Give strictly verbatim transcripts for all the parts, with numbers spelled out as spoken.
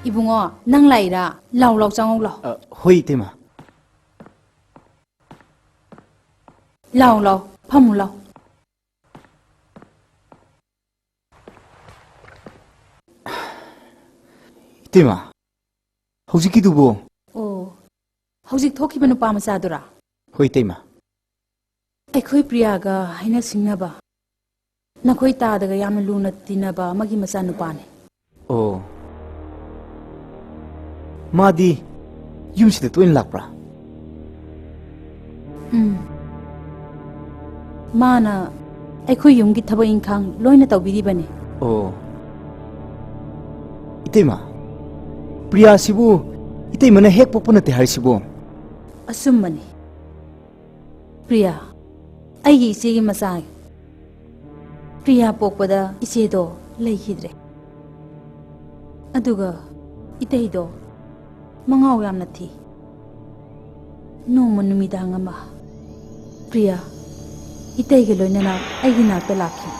ꯏꯕꯨꯡꯉꯣ, ꯅꯪ ꯂꯥꯛꯏꯔꯥ? ꯂꯥꯎ, ꯂꯥꯎ, ꯆꯪꯉꯧ ꯂꯥꯎ꯫ ꯑ, ꯍꯣꯏ, ꯏꯇꯩꯃ꯫ ꯂꯥꯎ, ꯂꯥꯎ, ꯐꯝꯃꯨ ꯂꯥꯎ꯫ ꯏꯇꯩꯃ, ꯍꯧꯖꯤꯛꯀꯤꯗꯨꯕꯨ? ꯑꯣ, ꯍꯧꯖꯤꯛ ꯊꯣꯛꯈꯤꯕ ꯅꯨꯄꯥ ꯃꯆꯥꯗꯨꯔꯥ? ꯍꯣꯏ, ꯏꯇꯩꯃ꯫ ꯑꯩꯈꯣꯏ ꯄ꯭ꯔꯤꯌꯥꯒ ꯍꯥꯏꯅ ꯁꯤꯡꯅꯕ, ꯅꯈꯣꯏ ꯇꯥꯗꯒ ꯌꯥꯝꯅ ꯂꯨꯅ ꯇꯤꯟꯅꯕ ꯑꯃꯒꯤ ꯃꯆꯥꯅꯨꯄꯥꯅꯤ꯫ ꯑꯣ꯫ ꯃꯥꯗꯤ ꯌꯨꯝꯁꯤꯗ ꯇꯣꯏꯅ ꯂꯥꯛꯄ꯭ꯔꯥ? ꯎꯝ꯫ ꯃꯥꯅ ꯑꯩꯈꯣꯏ ꯌꯨꯝꯒꯤ ꯊꯕꯛ ꯏꯪꯈꯥꯡ ꯂꯣꯏꯅ ꯇꯧꯕꯤꯔꯤꯕꯅꯤ꯫ ꯑꯣ꯫ ꯏꯇꯩꯃ, ꯄ꯭ꯔꯤꯌꯥꯁꯤꯕꯨ ꯏꯇꯩꯃꯅ ꯍꯦꯛ ꯄꯣꯛꯄ ꯅꯠꯇꯦ ꯍꯥꯏꯔꯤꯁꯤꯕꯨ? ꯑꯆꯨꯝꯕꯅꯤ꯫ ꯄ꯭ꯔꯤꯌꯥ, ꯑꯩꯒꯤ ꯏꯆꯦꯒꯤ ꯃꯆꯥ꯫ ꯄ꯭ꯔꯤꯌꯥ ꯄꯣꯛꯄꯗ ꯏꯆꯦꯗꯣ ꯂꯩꯈꯤꯗ꯭ꯔꯦ꯫ ꯑꯗꯨꯒ ꯏꯇꯩꯗꯣ ꯃꯉꯥꯎ ꯌꯥꯝꯅ ꯊꯤ꯫ ꯅꯣꯡꯃ ꯅꯨꯃꯤꯗꯥꯡ ꯑꯃ ꯄ꯭ꯔꯤꯌꯥ ꯏꯇꯩꯒ ꯂꯣꯏꯅꯅ ꯑꯩꯒꯤ ꯅꯥꯛꯇ ꯂꯥꯛꯈꯤ꯫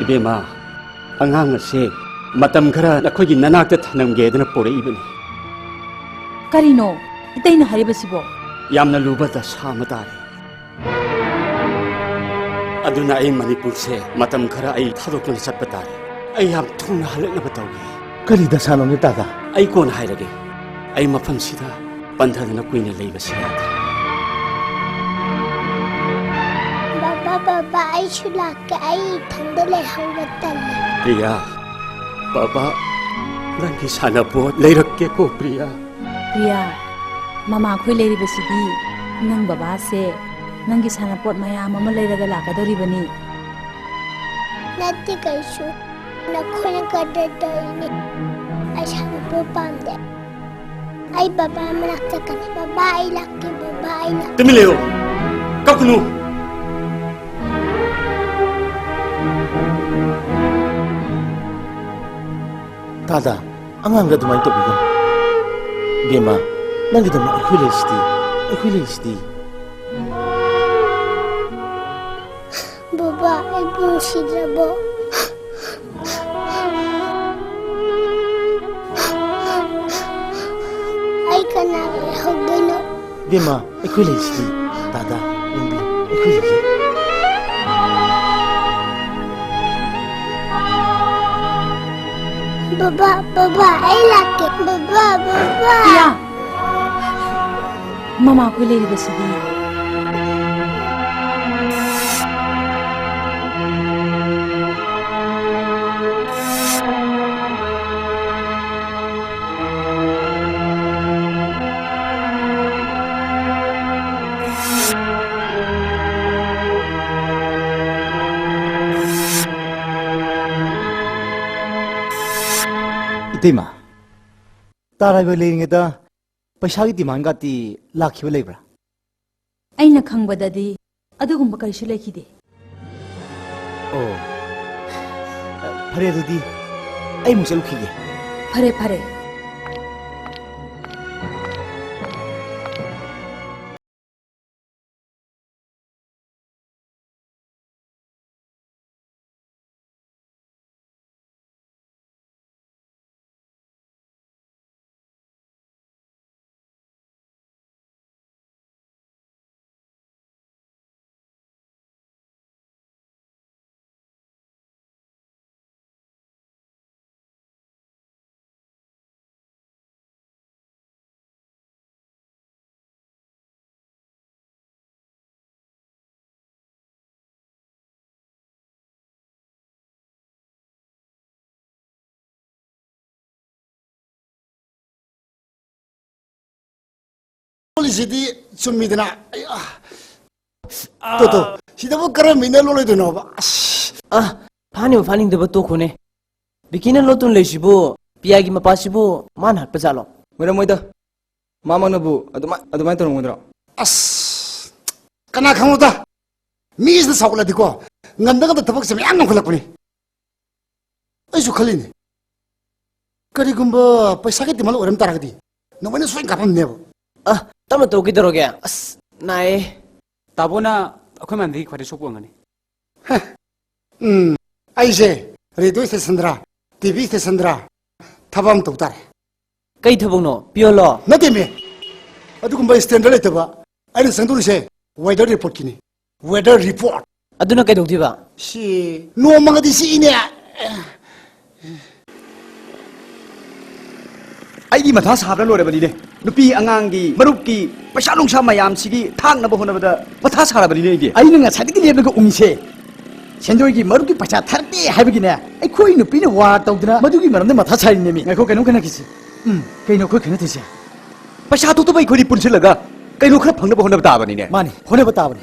ꯏꯕꯦꯝꯃ, ꯑꯉꯥꯡ ꯑꯁꯦ ꯃꯇꯝ ꯈꯔ ꯅꯈꯣꯏꯒꯤ ꯅꯅꯥꯛꯇ ꯊꯅꯝꯒꯦꯗꯅ ꯄꯨꯔꯛꯏꯕꯅꯤ꯫ ꯀꯔꯤꯅꯣ ꯏꯇꯩꯅ ꯍꯥꯏꯔꯤꯕꯁꯤꯕꯣ? ꯌꯥꯝꯅ ꯂꯨꯕ ꯗꯁꯥ ꯑꯃ ꯇꯥꯔꯦ꯫ ꯑꯗꯨꯅ ꯑꯩ ꯃꯅꯤꯄꯨꯔꯁꯦ ꯃꯇꯝ ꯈꯔ ꯑꯩ ꯊꯥꯗꯣꯛꯇꯨꯅ ꯆꯠꯄ ꯇꯥꯔꯦ꯫ ꯑꯩ ꯌꯥꯝ ꯊꯨꯅ ꯍꯜꯂꯛꯅꯕ ꯇꯧꯒꯦ꯫ ꯀꯔꯤ ꯗꯁꯥꯅꯣꯅꯦ ꯇꯥꯗ? ꯑꯩ ꯀꯣꯟꯅ ꯍꯥꯏꯔꯒꯦ꯫ ꯑꯩ ꯃꯐꯝꯁꯤꯗ ꯄꯟꯊꯗꯅ ꯀꯨꯏꯅ ꯂꯩꯕꯁꯤ ꯌꯥꯗ꯭ꯔꯦ꯫ ꯕꯕꯥ, ꯕꯕꯥ, ꯑꯩꯁꯨ ꯂꯥꯛꯀꯦ꯫ ꯑꯩ ꯏꯊꯟꯗ ꯂꯩꯍꯧꯕ ꯇꯜꯂꯦ꯫ ꯄ꯭ꯔꯤꯌꯥ, ꯕꯕꯥ, ꯅꯪꯒꯤ ꯁꯥꯟꯅꯄꯣꯠ ꯂꯩꯔꯛꯀꯦꯀꯣ, ꯄ꯭ꯔꯤꯌꯥ꯫ ꯄ꯭ꯔꯤꯌꯥ, ꯃꯃꯥꯈꯣꯏ ꯂꯩꯔꯤꯕꯁꯤꯗꯤ ꯅꯪ ꯕꯕꯥꯁꯦ ꯅꯪꯒꯤ ꯁꯥꯟꯅꯄꯣꯠ ꯃꯌꯥꯝ ꯑꯃ ꯂꯩꯔꯒ ꯂꯥꯛꯀꯗꯧꯔꯤꯕꯅꯤ꯫ ꯅꯠꯇꯦ ꯀꯩꯁꯨ, ꯅꯈꯣꯏꯅ ꯀꯗꯔ ꯇꯧꯔꯤꯅꯦ꯫ ꯑꯩ ꯁꯥꯟꯅꯄꯣꯠ ꯄꯥꯝꯗꯦ꯫ ꯑꯩ ꯕꯕꯥ ꯃꯅꯥꯛ ꯆꯠꯀꯅꯤ꯫ ꯕꯕꯥ, ꯑꯩ ꯂꯥꯛꯀꯦ꯫ ꯕꯕꯥ, ꯑꯩ ꯂꯥꯛꯀꯦ꯫ ꯇꯨꯃꯤꯟ ꯂꯩꯌꯨ꯫ ꯀꯞꯀꯅꯨ꯫ ꯇꯥꯗ, ꯑꯉꯥꯡꯗ ꯑꯗꯨꯃꯥꯏꯅ ꯇꯧꯕꯤꯒꯅꯨ꯫ ꯏꯕꯦꯝꯃ, ꯅꯪꯒꯤꯗꯃꯛ ꯑꯩꯈꯣꯏ ꯂꯩꯁꯤꯗꯤ, ꯑꯩꯈꯣꯏ ꯂꯩꯁꯤꯗꯤ꯫ ꯕꯕꯥ, ꯑꯩꯕꯨ ꯅꯨꯡꯁꯤꯗ꯭ꯔꯕꯣ? ꯑꯩ ꯀꯅꯥꯒ ꯂꯩꯍꯧꯗꯣꯏꯅꯣ? ꯏꯕꯦꯝꯃ, ꯑꯩꯈꯣꯏ ꯂꯩꯁꯤꯗꯤ꯫ ꯗꯥꯗꯥ, ꯌꯦꯡꯕꯤꯌꯨ, ꯑꯩꯈꯣꯏ ꯂꯩꯁꯤꯗꯤ꯫ ꯕꯕꯥ, ꯕꯕꯥ, ꯑꯩ ꯂꯥꯛꯀꯦ꯫ ꯕꯕꯥ, ꯕꯕꯥ꯫ ꯄꯤꯌꯥ! ꯃꯃꯥ ꯑꯩꯈꯣꯏ ꯂꯩꯔꯤꯕꯁꯤꯗꯤ꯫ ꯏꯇꯩꯃ, ꯇꯥꯔꯥꯏꯕ ꯂꯩꯔꯤꯉꯩꯗ ꯄꯩꯁꯥꯒꯤ ꯗꯤꯃꯥꯟꯒꯗꯤ ꯂꯥꯛꯈꯤꯕ ꯂꯩꯕ꯭ꯔꯥ? ꯑꯩꯅ ꯈꯪꯕꯗꯗꯤ ꯑꯗꯨꯒꯨꯝꯕ ꯀꯔꯤꯁꯨ ꯂꯩꯈꯤꯗꯦ꯫ ꯑꯣ, ꯐꯔꯦ ꯑꯗꯨꯗꯤ, ꯑꯩ ꯑꯃꯨꯛ ꯆꯠꯂꯨꯈꯤꯒꯦ꯫ ꯐꯔꯦ, ꯐꯔꯦ꯫ ꯂꯣꯜꯂꯤꯁꯤꯗꯤ ꯆꯨꯝꯃꯤꯗꯅ꯫ ꯑꯩ, ꯑ, ꯇꯣ, ꯇꯣ, ꯁꯤꯗꯕꯨ ꯀꯔꯝꯕ ꯃꯤꯅ ꯂꯣꯜꯂꯣꯏꯗꯣꯏꯅꯣꯕ? ꯑꯁ꯫ ꯑ, ꯐꯥꯅꯤꯡꯕ ꯐꯥꯅꯤꯡꯗꯕ ꯇꯣꯛꯈꯣꯅꯦ꯫ ꯕꯤꯀꯤꯅ ꯂꯣꯠꯇꯨꯅ ꯂꯩꯁꯤꯕꯨ, ꯄꯤꯌꯥꯒꯤ ꯃꯄꯥꯁꯤꯕꯨ ꯃꯥꯅ ꯍꯥꯠꯄ ꯖꯥꯠꯂꯣ? ꯑꯣꯏꯔꯝꯃꯣꯏꯗ꯫ ꯃꯥꯃꯛꯅꯕꯨ ꯑꯗꯨꯃꯥꯏ-, ꯑꯗꯨꯃꯥꯏꯅ ꯇꯧꯔꯝꯒꯗ꯭ꯔꯣ? ꯑꯁ, ꯀꯅꯥ ꯈꯪꯕꯅꯣꯗ? ꯃꯤꯁꯤꯅ ꯁꯥꯎꯒꯠꯂꯗꯤꯀꯣ, ꯉꯝꯗ ꯉꯝꯗ ꯊꯕꯛꯁꯦ ꯃꯌꯥꯝ ꯉꯝꯈꯠꯂꯛꯄꯅꯤ꯫ ꯑꯩꯁꯨ ꯈꯜꯂꯤꯅꯦ, ꯀꯔꯤꯒꯨꯝꯕ ꯄꯩꯁꯥꯒꯤ demand ꯑꯣꯏꯔꯝ ꯇꯥꯔꯒꯗꯤ, ꯅꯣꯡꯃꯩꯅ ꯁꯣꯏꯅ ꯀꯥꯞꯄꯝꯅꯦꯕ꯫ ꯑ, ꯇꯞꯅ ꯇꯧ, ꯀꯩꯗꯧꯔꯒꯦ? ꯑꯁ, ꯅꯥꯏꯌꯦ꯫ ꯇꯥꯕꯣꯅ ꯑꯩꯈꯣꯏ ꯃꯌꯥꯝꯗꯒꯤ ꯈ꯭ꯋꯥꯏꯗꯩ ꯁꯣꯛꯄ ꯑꯣꯏꯔꯝꯒꯅꯤ꯫ ꯎꯝ, ꯑꯩꯁꯦ ꯔꯦꯗꯤꯑꯣ ꯁ꯭ꯇꯦꯁꯟꯗꯔ, ꯇꯤ ꯚꯤ ꯁ꯭ꯇꯦꯁꯟꯗꯔ ꯊꯕꯛ ꯑꯃ ꯇꯧ ꯇꯥꯔꯦ꯫ ꯀꯩ ꯊꯕꯛꯅꯣ? ꯄꯤꯌꯣꯟꯂꯣ? ꯅꯠꯇꯦꯃꯦ, ꯑꯗꯨꯒꯨꯝꯕ ꯁ꯭ꯇꯦꯟꯗꯔ ꯂꯩꯇꯕ꯫ ꯑꯩꯅ ꯆꯪꯗꯧꯔꯤꯁꯦ ꯋꯦꯗꯔ ꯔꯤꯄꯣꯔꯠꯀꯤꯅꯤ꯫ Weather report. ꯑꯗꯨꯅ ꯀꯩꯗꯧꯗꯣꯏꯕ? ꯁꯤ ꯅꯣꯡꯃꯒꯗꯤ ꯁꯤꯅꯦ꯫ ꯑꯩꯗꯤ ꯃꯊꯥ ꯁꯥꯕꯅ ꯂꯣꯏꯔꯕꯅꯤꯅꯦ꯫ ꯅꯨꯄꯤ ꯑꯉꯥꯡꯒꯤ, ꯃꯔꯨꯞꯀꯤ, ꯄꯩꯁꯥ ꯅꯨꯡꯁꯥ ꯃꯌꯥꯝꯁꯤꯒꯤ ꯊꯥꯛꯅꯕ ꯍꯣꯠꯅꯕꯗ ꯃꯊꯥ ꯁꯥꯔꯕꯅꯤꯅꯦ ꯑꯩꯗꯤ꯫ ꯑꯩꯅ ꯉꯁꯥꯏꯗꯒꯤ ꯂꯦꯞꯂꯒ ꯎꯪꯉꯤꯁꯦ, ꯁꯦꯟꯖꯣꯏꯒꯤ ꯃꯔꯨꯞꯀꯤ ꯄꯩꯁꯥ ꯊꯥꯔꯛꯇꯦ ꯍꯥꯏꯕꯒꯤꯅꯦ, ꯑꯩꯈꯣꯏ ꯅꯨꯄꯤꯅ ꯋꯥ ꯇꯧꯗꯅ ꯃꯗꯨꯒꯤ ꯃꯔꯝꯗ ꯃꯊꯥ ꯁꯥꯔꯤꯅꯦꯃꯤ꯫ ꯉꯥꯏꯈꯣ, ꯀꯩꯅꯣꯝ ꯈꯟꯅꯈꯤꯁꯤ꯫ ꯎꯝ, ꯀꯩꯅꯣ ꯑꯩꯈꯣꯏ ꯈꯟꯅꯗꯣꯏꯁꯦ? ꯄꯩꯁꯥ ꯊꯣꯛꯇꯕ ꯑꯩꯈꯣꯏꯗꯤ ꯄꯨꯟꯁꯤꯜꯂꯒ ꯀꯩꯅꯣ ꯈꯔ ꯐꯪꯅꯕ ꯍꯣꯠꯅꯕ ꯇꯥꯕꯅꯤꯅꯦ꯫ ꯃꯥꯅꯤ, ꯍꯣꯠꯅꯕ ꯇꯥꯕꯅꯤ꯫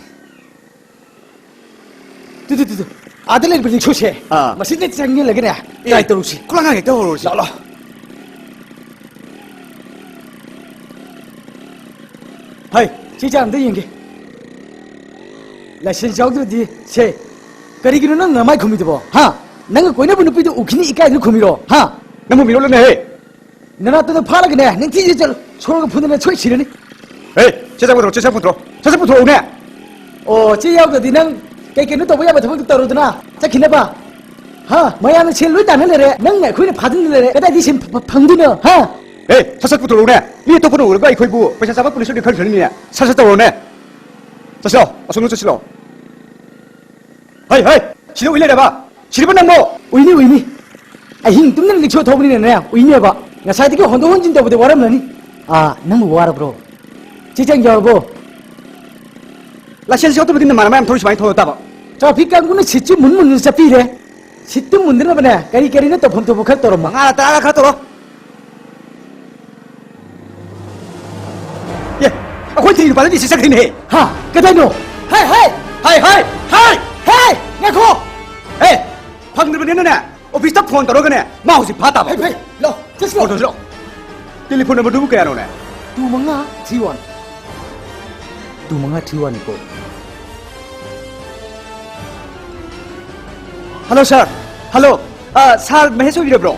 Two, two, two, two. ꯑꯥꯗ ꯂꯩꯔꯤꯕ ꯔꯤꯛꯁꯣꯁꯦ, ꯑꯥ꯫ ꯃꯁꯤꯗ ꯆꯪꯁꯤꯜꯂꯒꯅꯦ, ꯑꯦ, ꯇ꯭ꯔꯥꯏ ꯇꯧꯔꯨꯁꯤ꯫ ꯈꯨꯂꯥꯡ ꯍꯦꯛꯇ ꯍꯧꯔꯨꯔꯁꯤ꯫ ꯂꯥꯛꯑꯣ, ꯂꯥꯛꯑꯣ꯫ ꯍꯩ, ꯆꯦ ꯆꯥꯡ ꯑꯝꯇ ꯌꯦꯡꯒꯦ꯫ ꯂꯥꯏꯁꯦꯟꯁ ꯌꯥꯎꯗ꯭ꯔꯗꯤ, ꯁꯦ, ꯀꯔꯤꯒꯤꯅꯣ ꯅꯪ ꯅꯃꯥꯏ ꯈꯨꯝꯃꯤꯗꯨꯕꯣ? ꯍꯥ? ꯅꯪꯒ ꯀꯣꯏꯅꯕ ꯅꯨꯄꯤꯗꯣ ꯎꯈꯤꯅꯤ ꯏꯀꯥꯏꯗꯅ ꯈꯨꯝꯃꯤꯔꯣ? ꯍꯥ? ꯅꯪꯕꯨ ꯃꯤꯔꯣꯜꯂꯅꯦ, ꯍꯦ? ꯅꯅꯥꯛꯇꯨꯗ ꯐꯥꯔꯒꯅꯦ, ꯅꯤꯡꯊꯤꯖ ꯆꯠꯂꯨ꯫ ꯁꯣꯔꯒ ꯐꯨꯟꯗꯅ ꯁꯣꯏ ꯁꯤꯔꯅꯤ꯫ ꯍꯦ, ꯆꯦ ꯆꯥꯡ ꯄꯨꯊꯣꯔꯛꯑꯣ, ꯆꯦ ꯆꯥꯡ ꯄꯨꯊꯣꯔꯛꯑꯣ, ꯆꯦ ꯆꯥꯡ ꯄꯨꯊꯣꯔꯛꯎꯅꯦ꯫ ꯑꯣ, ꯆꯦ ꯌꯥꯎꯗ꯭ꯔꯗꯤ ꯅꯪ ꯀꯩ ꯀꯩꯅꯣ ꯇꯧꯕ ꯌꯥꯕ ꯊꯕꯛꯇꯣ ꯇꯧꯔꯨꯗꯅ ꯆꯠꯈꯤꯅꯕ꯫ ꯍꯥ? ꯃꯌꯥꯝꯅ ꯁꯦꯜ ꯂꯣꯏ ꯇꯥꯟꯅ ꯂꯩꯔꯦ, ꯅꯪꯅ ꯑꯩꯈꯣꯏꯅ ꯐꯥꯖꯤꯟꯗ ꯂꯩꯔꯦ, ꯀꯗꯥꯏꯗꯒꯤ ꯁꯦꯜ ꯐ-, ꯐ-, ꯐꯪꯗꯣꯏꯅꯣ? ꯍꯥ? ꯍꯦ, ꯁꯠ ꯁꯠ ꯄꯨꯊꯣꯔꯛꯎꯅꯦ꯫ ꯃꯤ ꯑꯇꯣꯞꯄꯅ ꯎꯔꯒ ꯑꯩꯈꯣꯏꯕꯨ ꯄꯩꯁꯥ ꯆꯥꯕ ꯄꯨꯂꯤꯁ ꯑꯣꯏꯅ ꯈꯟꯈ꯭ꯔꯅꯤꯅꯦ꯫ ꯁꯠ ꯁꯠ ꯇꯧꯔꯛꯎꯅꯦ꯫ ꯆꯠꯁꯤꯂꯣ, ꯑꯁꯣꯝꯗ ꯆꯠꯁꯤꯂꯣ꯫ ꯍꯩ, ꯍꯩ, ꯁꯤꯗ ꯎꯏ ꯂꯩꯔꯕ? ꯁꯤꯔꯤꯕ ꯅꯪꯕꯣ? ꯎꯏꯅꯤ, ꯎꯏꯅꯤ꯫ ꯑꯍꯤꯡ ꯇꯨꯝꯗꯅ ꯔꯤꯛꯁꯣ ꯊꯧꯕꯅꯤꯅꯅꯦ, ꯎꯏꯅꯦꯕ꯫ ꯉꯁꯥꯏꯗꯒꯤ ꯍꯣꯟꯗꯣꯛ ꯍꯣꯟꯖꯤꯟ ꯇꯧꯕꯗ ꯋꯥꯔꯝꯂꯅꯤ꯫ ꯑꯥ, ꯅꯪꯕꯨ ꯋꯥꯔꯕ꯭ꯔꯣ? ꯆꯦ ꯆꯥꯡ ꯌꯥꯎꯔꯕꯣ? ꯂꯥꯏꯁꯦꯟꯁ ꯌꯥꯎꯗꯕꯗꯤ ꯅꯃꯥꯟꯅꯕ ꯃꯌꯥꯝ ꯊꯧꯔꯤ ꯁꯨꯃꯥꯏꯅ ꯊꯧꯔ ꯇꯥꯕ꯫ ꯇ꯭ꯔꯥꯐꯤꯛ ꯀꯥꯡꯕꯨꯅ ꯁꯤꯠꯁꯨ ꯃꯨꯟ ꯃꯨꯟꯅ ꯆꯠꯄꯤꯔꯦ꯫ ꯁꯤꯠꯇꯨ ꯃꯨꯟꯗꯅꯕꯅꯦ, ꯀꯔꯤ ꯀꯔꯤꯅꯣ ꯇꯧꯐꯝ ꯊꯣꯛꯄ ꯈꯔ ꯇꯧꯔꯝꯃꯣ꯫ ꯃꯉꯥꯔ ꯇꯔꯥꯔ ꯈꯔ ꯇꯧꯔꯣ꯫ ꯑꯦ, ꯑꯩꯈꯣꯏ ꯊꯤꯔꯤ ꯅꯨꯄꯥꯗꯨꯗꯤ ꯁꯤ ꯆꯠꯈ꯭ꯔꯤꯅꯦꯍꯦ꯫ ꯍꯥ? ꯀꯗꯥꯏꯅꯣ? ꯍꯥꯏ, ꯍꯥꯏ! ꯍꯥꯏ, ꯍꯥꯏ! ꯍꯥꯏ! ꯍꯥꯏ! ꯉꯥꯏꯈꯣ! ꯑꯦ, ꯐꯪꯗ꯭ꯔꯕꯅꯤꯅꯅꯦ, ꯑꯣꯐꯤꯁꯇ ꯐꯣꯟ ꯇꯧꯔꯒꯅꯦ, ꯃꯥ ꯍꯧꯖꯤꯛ ꯐꯥ ꯇꯥꯕ꯫ ꯐꯩ, ꯐꯩ, ꯂꯥꯎ, ꯆꯠꯁꯤ ꯂꯥꯎ꯫ ꯐꯣꯟ ꯇꯧꯁꯤ ꯂꯥꯎ꯫ ꯇꯦꯂꯤꯐꯣꯟ ꯅꯝꯕꯔꯗꯨꯕꯨ ꯀꯌꯥꯅꯣꯅꯦ? ꯇꯨ ꯃꯉꯥ ꯊ꯭ꯔꯤ ꯋꯥꯟ꯫ ꯇꯨ ꯃꯉꯥ ꯊ꯭ꯔꯤ ꯋꯥꯟꯅꯤꯀꯣ꯫ ꯍꯜꯂꯣ, ꯁꯥꯔ꯫ ꯍꯜꯂꯣ꯫ ꯑ, ꯁꯥꯔ ꯃꯍꯦꯁ ꯑꯣꯏꯕꯤꯔꯕ꯭ꯔꯣ?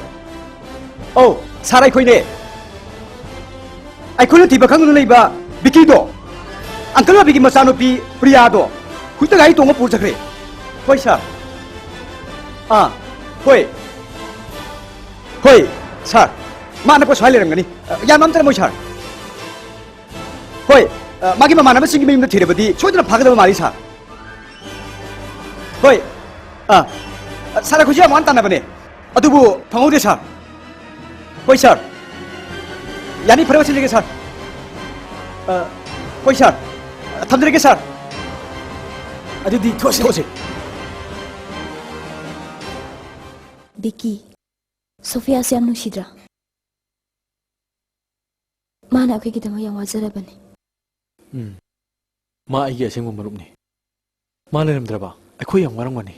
ꯑꯧ, ꯁꯥꯔ, ꯑꯩꯈꯣꯏꯅꯦ꯫ ꯑꯩꯈꯣꯏꯅ ꯊꯤꯕ ꯈꯪꯗꯅ ꯂꯩꯕ ꯕꯤꯀꯤꯗꯣ, ꯑꯪꯀꯜ ꯕꯥꯕꯤꯒꯤ ꯃꯆꯥꯅꯨꯄꯤ ꯄ꯭ꯔꯤꯌꯥꯗꯣ ꯍꯧꯖꯤꯛꯇ ꯒꯥꯔꯤ ꯇꯣꯡꯉ ꯄꯨꯔ ꯆꯠꯈ꯭ꯔꯦ꯫ ꯍꯣꯏ ꯁꯥꯔ꯫ ꯑꯥ, ꯍꯣꯏ꯫ ꯍꯣꯏ ꯁꯥꯔ꯫ ꯃꯥ ꯑꯅꯛꯄ ꯁ꯭ꯋꯥꯏ ꯂꯩꯔꯝꯒꯅꯤ꯫ ꯑ, ꯌꯥꯝ ꯂꯥꯞꯇ꯭ꯔꯃꯣꯏ ꯁꯥꯔ꯫ ꯍꯣꯏ, ꯑ, ꯃꯥꯒꯤ ꯃꯃꯥꯟꯅꯕꯁꯤꯡꯒꯤ ꯃꯌꯨꯝꯗ ꯊꯤꯔꯕꯗꯤ ꯁꯣꯏꯗꯅ ꯐꯥꯒꯗꯕ ꯃꯥꯜꯂꯤ ꯁꯥꯔ꯫ ꯍꯣꯏ꯫ ꯑ, ꯑ, ꯁꯥꯔ, ꯑꯩꯈꯣꯏꯁꯨ ꯌꯥꯝ ꯋꯥꯅ ꯇꯥꯟꯅꯕꯅꯦ, ꯑꯗꯨꯕꯨ ꯐꯪꯍꯧꯗꯦ ꯁꯥꯔ꯫ ꯍꯣꯏ ꯁꯥꯔ꯫ ꯌꯥꯅꯤ, ꯐꯔꯦ, ꯂꯣꯏꯁꯤꯜꯂꯒꯦ ꯁꯥꯔ꯫ ꯑ, ꯍꯣꯏ ꯁꯥꯔ꯫ ꯑ, ꯊꯝꯖꯔꯒꯦ ꯁꯥꯔ꯫ ꯑꯗꯨꯗꯤ ꯊꯣꯛꯑꯁꯤ꯫ ꯊꯣꯛꯑꯁꯤ꯫ ꯕꯤꯀꯤ, ꯁꯣꯐꯤꯌꯥꯁꯦ ꯌꯥꯝ ꯅꯨꯡꯁꯤꯗ꯭ꯔꯥ? ꯃꯥꯅ ꯑꯩꯈꯣꯏꯒꯤꯗꯃꯛ ꯌꯥꯝ ꯋꯥꯖꯔꯕꯅꯤ꯫ ꯎꯝ꯫ ꯃꯥ ꯑꯩꯒꯤ ꯑꯁꯦꯡꯕ ꯃꯔꯨꯞꯅꯤ꯫ ꯃꯥ ꯂꯩꯔꯝꯗ꯭ꯔꯕ ꯑꯩꯈꯣꯏ ꯌꯥꯝ ꯋꯥꯔꯝꯒꯅꯤ꯫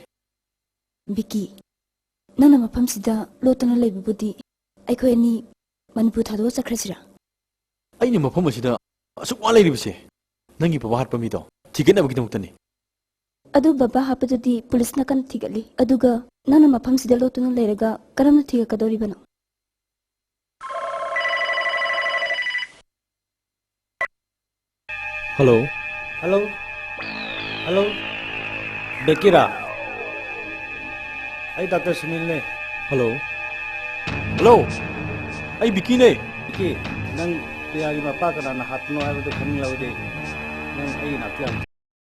ꯕꯤꯀꯤ, ꯅꯪꯅ ꯃꯐꯝꯁꯤꯗ ꯂꯣꯠꯇꯨꯅ ꯂꯩꯕꯕꯨꯗꯤ ꯑꯩꯈꯣꯏ ꯑꯅꯤ ꯃꯅꯤꯄꯨꯔ ꯊꯥꯗꯣꯛꯑ ꯆꯠꯈ꯭ꯔꯁꯤꯔꯥ? ꯑꯩꯅ ꯃꯐꯝ ꯑꯁꯤꯗ ꯑꯁꯨꯛ ꯋꯥꯅ ꯂꯩꯔꯤꯕꯁꯦ ꯅꯪꯒꯤ ꯕꯕꯥ ꯍꯥꯠꯄ ꯃꯤꯗꯣ ꯊꯤꯒꯠꯅꯕꯒꯤꯗꯃꯛꯇꯅꯤ꯫ ꯑꯗꯨ ꯕꯕꯥ ꯍꯥꯠꯄꯗꯨꯗꯤ ꯄꯨꯂꯤꯁꯅ ꯀꯟꯅ ꯊꯤꯒꯠꯂꯤ꯫ ꯑꯗꯨꯒ ꯅꯪꯅ ꯃꯐꯝꯁꯤꯗ ꯂꯣꯠꯇꯨꯅ ꯂꯩꯔꯒ ꯀꯔꯝꯅ ꯊꯤꯒꯠꯀꯗꯧꯔꯤꯕꯅꯣ? ꯍꯜꯂꯣ꯫ ꯍꯜꯂꯣ꯫ ꯍꯜꯂꯣ꯫ ꯕꯦꯀꯤꯔꯥ? ꯑꯩ ꯗꯥꯛꯇꯔ ꯁꯨꯅꯤꯜꯅꯦ꯫ ꯍꯜꯂꯣ꯫ ꯍꯜꯂꯣ꯫ ꯑꯩ ꯕꯤꯀꯤꯅꯦ꯫ ꯕꯤꯀꯤ, ꯅꯪ ꯄ꯭ꯔꯤꯌꯥꯒꯤ ꯃꯄꯥ ꯀꯅꯥꯅ ꯍꯥꯠꯄꯅꯣ ꯍꯥꯏꯕꯗꯨ ꯈꯪꯅꯤꯡꯂꯕꯗꯤ ꯅꯪ ꯑꯩꯒꯤ ꯅꯥꯛꯇ ꯌꯥꯝ